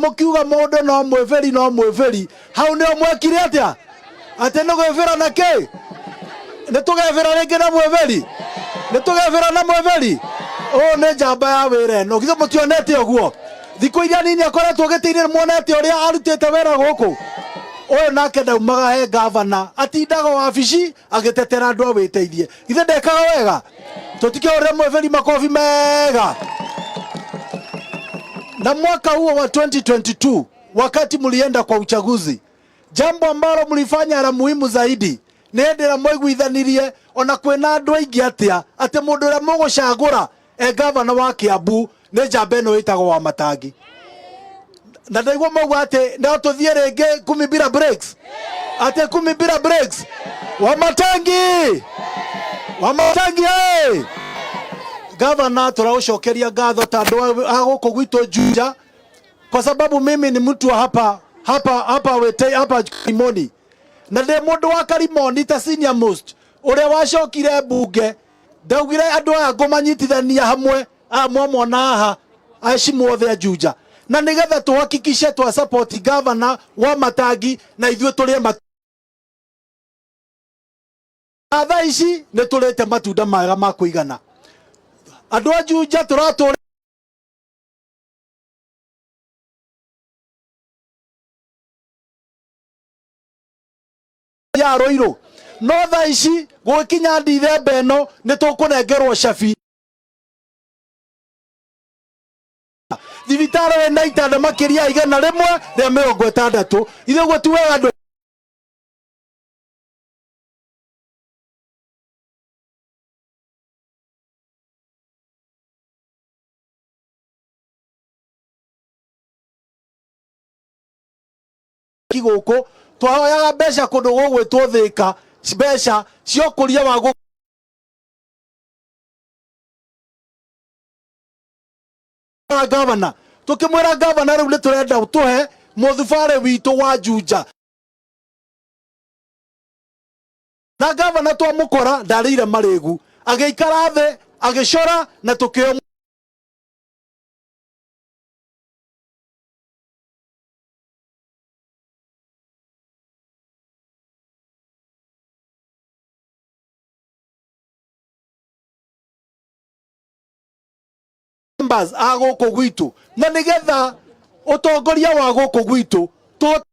Mũkiuga mũndũ no mwĩbĩri no mwĩbĩri, hau nĩho mwekire atĩa? Atĩ nĩ gwĩbĩra na kĩ? Nĩ tũgebĩra rĩngĩ na mwĩbĩri? Nĩ tũgebĩra na mwĩbĩri? Ũyũ nĩ njamba ya wĩra ĩno. Githĩ mũtionete ũguo? Thikũ iria nini akoretwo gĩtĩ-inĩ nĩmuonete ũrĩa arutĩte wĩra gũkũ? Ũyũ nake ndaumaga he gavana, atindaga wabici agĩtetera andũ a wĩteithie. Githĩ ndekaga wega? Tũtikĩhũrĩre mwĩbĩri makobi mega. Na mwaka huo wa 2022 wakati mlienda kwa uchaguzi, jambo ambalo mlifanya la muhimu zaidi nĩ hĩndĩ ĩrĩa mwaiguithanirie ona kwĩna andũ aingĩ atĩa atĩ mũndũ ũrĩa mũgũcagũra e gavana wa Kiambu nĩ njamba ĩno ĩtagwo Wamatangi. Na ndaigua mauga atĩ no tũthiĩ rĩngĩ kumi bila breaks, atĩ kumi bila breaks. Wamatangi, Wamatangi hey! Gavana, tũragũcokeria ngatho ta andũ a gũkũ gwitũ Juja, kwa sababu mimi ni mtu wa hapa hapa hapa wete hapa Karimoni, na ndĩ mũndũ wa Karimoni ta senior most ũrĩa wacokire mbunge. Ndaugire andũ aya ngũmanyitithania hamwe, aya mwamona haha aheshimu othe a Juja, na nigetha tuhakikishe twa support gavana wa Matangi na ithuĩ tũrĩe matunda. Thaa ici nĩ tũrĩte matunda mega ma kũigana. Andũ a Juja tũratũra ya Ruiru, no thaa ici gũgĩkinya Ndithemba ĩno nĩ tũkũnengerwo cabi. Thibitarĩ wĩna itanda makĩria ya 160. Ithuĩ ũguo ti wega andũ? Gũkũ twahoyaga mbeca kũndũ gũgwĩtwo Thĩka, mbeca cia ũkũria wa gũkũ gavana, tukimwira gavana riu ni turenda tuhe muthubarĩ witũ wa Juja, na gavana twamũkora ndarĩire marĩgu, agĩikara thĩ agĩcora na tukĩo members a gũkũ gwitũ, na nĩgetha ũtongoria wa gũkũ gwitũ tũhote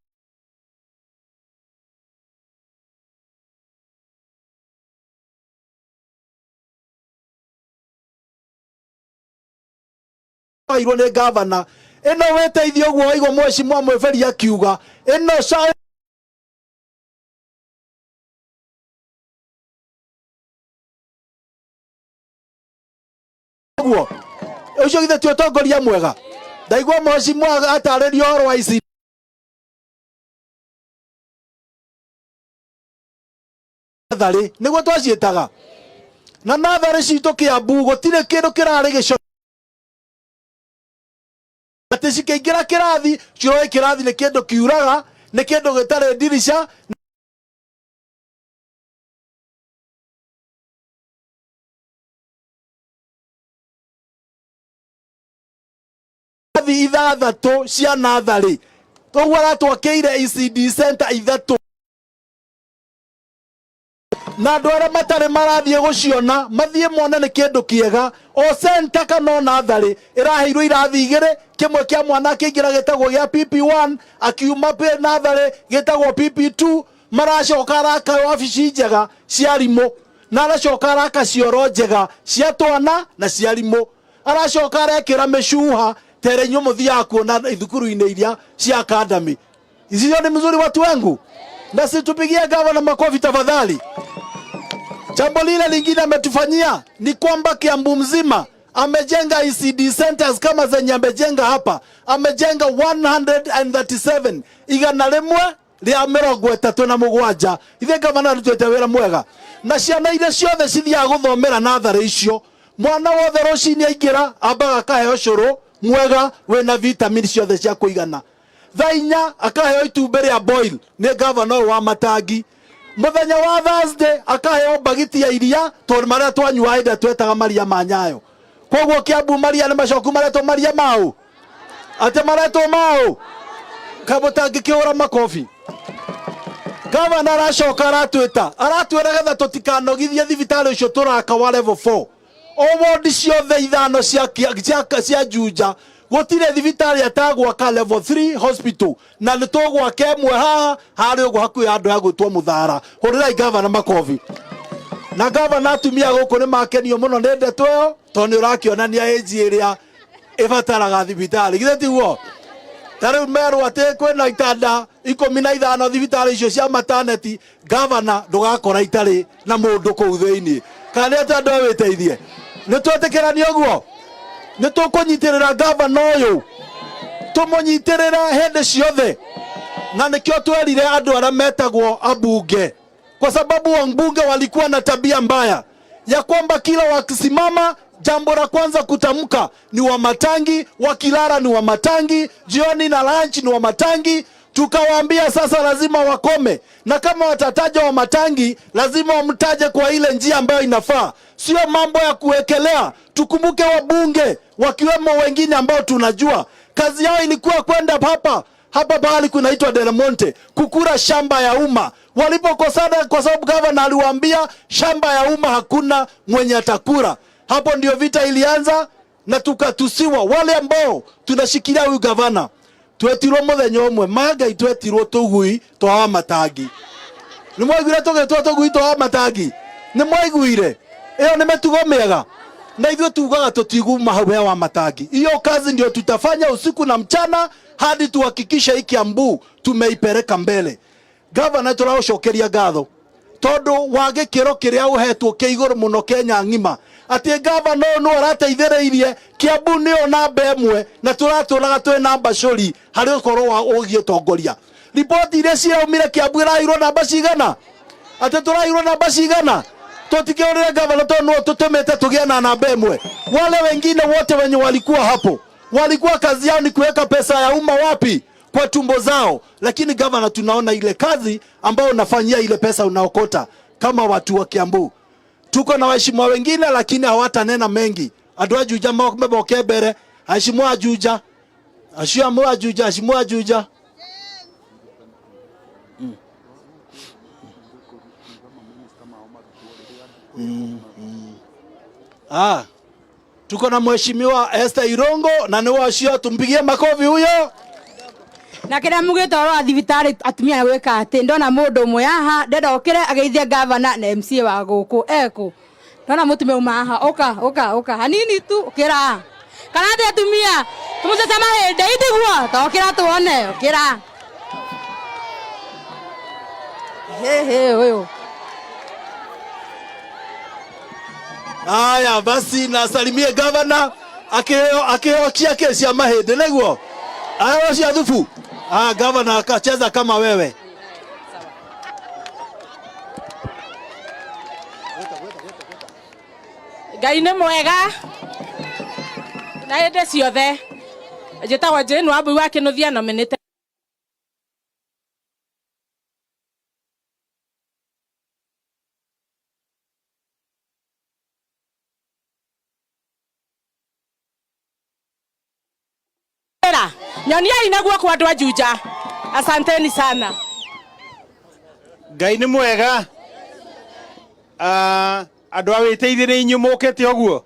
irwo nĩ gavana ĩno wĩteithio ũguo waigua mheshimiwa Mwĩberi akiuga ĩno ca ũguo ũcio githĩ ti ũtongoria mwega? Ndaigua mheshimiwa atarĩria ũhoro wa ici natharĩ, nĩguo twaciĩtaga, na natharĩ citũ Kiambu gũtirĩ kĩndũ kĩrarĩ gĩco atĩ cikĩingĩra kĩrathi ciroĩ kĩrathi nĩ kĩndũ kiuraga, nĩ kĩndũ gĩtarĩ ndirica. Irathi ithathatũ cia natharĩ ũguo aratwakĩire ECD center ithatũ, na andũ arĩa matarĩ marathiĩ gũciona mathiĩ mone nĩ kĩndũ kĩega. O center kana o natharĩ ĩraheirwo irathi igĩrĩ, kĩmwe kĩa mwana akĩingĩra gĩtagwo gĩa PP1, akiuma natharĩ gĩtagwo PP2. Maracoka araka wabici njega cia arimũ, na aracoka araka cioro njega cia twana na cia arimũ, aracoka arekĩra mĩcuha ta ĩrĩa inyuĩ mũthiaga kuona thukuru-inĩ iria cia academy. Hiyo ni mzuri watu wangu, na situpigie gavana makofi tafadhali. Jambo lile lingine ametufanyia ni kwamba Kiambu mzima amejenga ECD centers kama zenye amejenga hapa, amejenga 137, 137. Ithe gavana arutĩte wĩra mwega, na ciana iria ciothe cithiaga gũthomera natharĩ icio, mwana wothe rũcinĩ aingĩra ambaga akaheo cũrũ mwega wĩna vitamin ciothe cia kũigana. Thaa 4 akaheo itumbĩ rĩa boil nĩ gavana ũyũ wa Matangi. Mũthenya wa Thursday akaheo mbagiti ya iria, tondũ marĩa twanyua hĩndĩ ĩrĩa twetaga maria ma Nyayo. Koguo Kiambu maria nĩ macoku maretwo maria mau. Atĩ maretwo maũ kamũtangĩkĩhũra makobi. Gavana aracoka aratwĩta, aratwĩra getha tũtikanogithie thibitarĩ ũcio tũraka wa level 4. O wodi ciothe ithano cia, cia, cia Juja gũtirĩ thibitarĩ atagwaka level 3 hospital, na nĩ tũgwaka ĩmwe haha harĩa ũguo hakuhĩ handũ ha gwĩtwo Mũthara. Hũrĩrai gavana makobi. Na gavana, atumia gũkũ nĩ makenio mũno nĩ ndeto ĩyo, tondũ nĩ ũrakĩonania ĩnji ĩrĩa ĩbataraga thibitarĩ, githĩ tiguo? Ta rĩu merwo atĩ kwĩna itanda 15 thibitarĩ icio cia maternity, gavana, ndũgakora itarĩ na mũndũ kũu thĩinĩ. Kana nĩ atĩ andũ awĩteithie? Nĩ twetĩkĩrania ũguo? Nĩ tũkũnyitĩrĩra gavana ũyũ, tũmũnyitĩrĩre hĩndĩ ciothe. Na nĩkĩo twerire andũ arĩa metagwo ambunge, kwa sababu wabunge walikuwa na tabia mbaya ya kwamba kila wakisimama, jambo la kwanza kutamka ni Wamatangi, wakilala ni Wamatangi, jioni na lunch ni Wamatangi. Tukawaambia sasa lazima wakome, na kama watataja Wamatangi lazima wamtaje kwa ile njia ambayo inafaa, sio mambo ya kuwekelea. Tukumbuke wabunge wakiwemo wengine ambao tunajua kazi yao ilikuwa kwenda hapa hapa pahali kunaitwa Del Monte kukura shamba ya umma. Walipokosana, kwa sababu gavana aliwaambia shamba ya umma hakuna mwenye atakura. Hapo ndio vita ilianza na tukatusiwa. Wale ambao tunashikilia huyu gavana, twetirwo muthenya umwe magai, twetirwo tugui twa Wamatangi. Nĩ mwaiguire tũgĩtwo tũgui twa Wamatangi? Nĩ mwaiguire? Ĩyo nĩ mĩtugo mĩega? Na ithuĩ tugaga tũtiguma hau he Wamatangi. Hiyo kazi ndio tutafanya usiku na mchana hadi tuhakikishe hii Kiambu tumeipeleka mbele. Gavana, tũraũcokeria ngatho tondu wa gĩkĩro kĩrĩa ũhetwo kĩ igũrũ mũno Kenya ng'ima, atĩ gavana ũyũ nĩwe ũrateithĩrĩirie Kiambu nĩyo namba ĩmwe, na tũratũraga twĩ namba cũri harĩ ũhoro wa ũgiĩ ũtongoria. Riboti iria ciraumire, Kiambu ĩraheirwo namba cigana? Atĩ tũraheirwo namba cigana? Tũtikĩũrĩre gavana tondũ nĩwe tũtũmĩte tũgĩe na namba ĩmwe. Wale wengine wote wenye walikuwa hapo walikuwa kazi yao ni kuweka pesa ya umma wapi? Kwa tumbo zao. Lakini gavana, tunaona ile kazi ambayo unafanyia ile pesa unaokota kama watu wa Kiambu. Tuko na waheshimiwa wengine lakini hawatanena mengi. Andũ a Juja meboke mbere. Aheshimiwa a Juja, acio amwe a Juja, aheshimiwa a Juja. Ah, tuko na mheshimiwa Esther Irongo na nĩ wacio, tumpigie makofi huyo. Na kĩrĩa mugĩte ũhoro wa thibitarĩ atumia gwĩka atĩ ndona mũndũ ũmwe haha ndenda okĩre ageithie gavana na MCA wa gũkũ ekũ. Ndona mũtumia uma haha, ũka ũka ũka hanini tu, ũkĩra kana atĩ atumia tũmũcece mahĩndĩ itiguo ta ũkĩra tuone ũkĩra hĩhĩ ũyũ. Haya basi, nasalimie gavana akiheo akiheo ciake cia mahĩndĩ nĩguo aheo cia thubu. Ah, gavana akacheza kama wewe. Ngai nĩ mwega na hĩndĩ ciothe. Njĩtagwo Jane Wambui wa Kĩnuthia, nominated nyoniai na guoko andũ a Juja. Asanteni sana. Ngai nĩ mwega. Ah, andũ a wĩteithie nĩ inyuĩ mũkĩte ũguo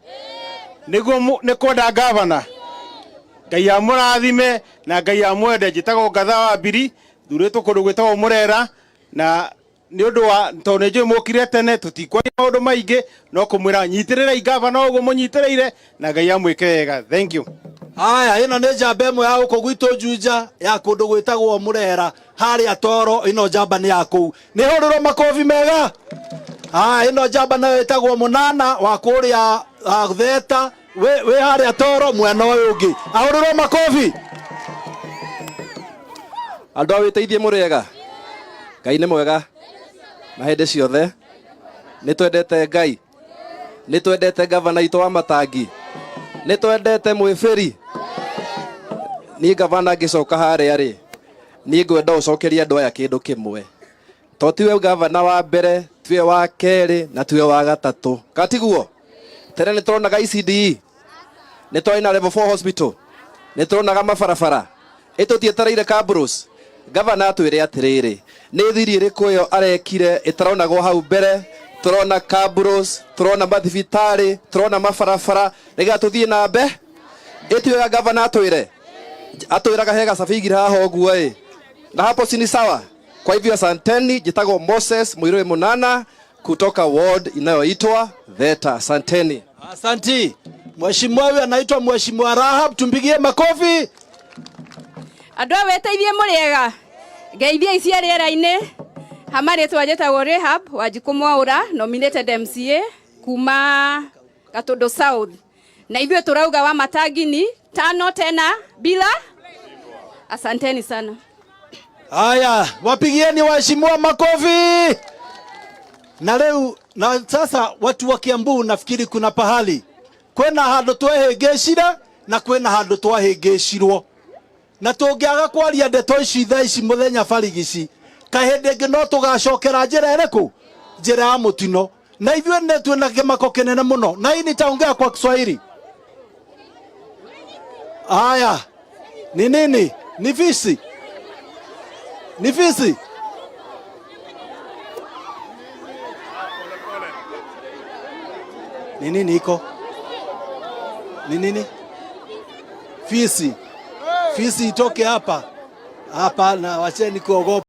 nĩguo nĩ kwenda gavana. Ngai amũrathime na Ngai amwende. Njĩtagwo Ngatha wa Mbiri, thurĩtwo kũndũ gwĩtagwo Mũrera, na nĩ ũndũ wa tondũ nĩ njũĩ mũkire tene, tũtikwaria maũndũ maingĩ, no kũmwĩra nyitĩrĩrai gavana ũguo mũnyitĩrĩire na Ngai amwĩke wega. Thank you. Haya, ĩno nĩ njamba ĩmwe ya gũkũ gwitũ Juja, ya kũndũ gwĩtagwo Mũrera harĩa Toro. Ĩno njamba nĩ ya kũu, nĩ hũrĩrwo makobi mega. Haya, ĩno njamba nayo ĩtagwo Mũnana wa kũrĩa Theta, wĩ harĩa Toro mwena ũyũ ũngĩ, ahũrĩrwo makobi. Andũ a wĩteithie mũrĩega? Ngai nĩ mwega na hĩndĩ ciothe. Nĩ twendete Ngai, nĩ twendete gavana itũ wa Matangi, nĩ twendete mwĩbĩri. Niĩ gavana ngĩcoka harĩa rĩ, niĩ ngwenda ũcokerie andũ aya kĩndũ kĩmwe, to tiwe gavana wa mbere, tiwe wa kerĩ na tiwe wa gatatũ, katiguo? Tene nĩ tuonaga ECDE, nĩ twarĩ na level 4 hospital. Nĩ tũronaga mabarabara. Ĩ tũtietereire Kabros. Gavana atwĩre atĩrĩrĩ, nĩ thiri ĩrĩkũ ĩyo arekire ĩtaronagwo hau mbere? Tũrona Kabros, tũrona mathibitarĩ, tũrona mabarabara, nĩgetha tũthiĩ na mbe. Ĩ gavana atwĩre? Atwĩraga he gacabi haha ũguo ĩ. Na hapo si ni sawa? Kwa hivyo asanteni. Jitagwo Moses Muiruri Munana kutoka ward inayoitwa Theta. Asanteni. Asanti. Mheshimiwa huyu anaitwa Mheshimiwa Rahab, tumpigie makofi. Andũ a wĩteithie mũrĩega ngeithia ici rĩera-inĩ hama rĩtwa njĩtagwo Rahab Wanjikũ Mwaũra, nominated MCA kuma Gatundu South, na ithuĩ tũrauga wa Matangi ni tano tena bila. Asanteni sana. Haya, wapigieni waheshimiwa makofi. Na leo na sasa watu wa Kiambu nafikiri kuna pahali kwena handu twehĩngĩcire na kwĩna handũ twahĩngĩcirwo, na tũngĩaga kwaria ndeto ici thaa ici mũthenya barigici, kahĩndĩ ĩngĩ no tũgacokera njĩra ĩrĩkũ? Njĩra ya mũtino. Na ithuĩ nĩ twĩna kĩmako kĩnene mũno, na hii nitaongea kwa Kiswahili. Haya, ni nini? Ni fisi? Ni fisi? Ni nini iko? Ni nini? Fisi. Fisi itoke hapa. Hapa na wacheni kuogopa.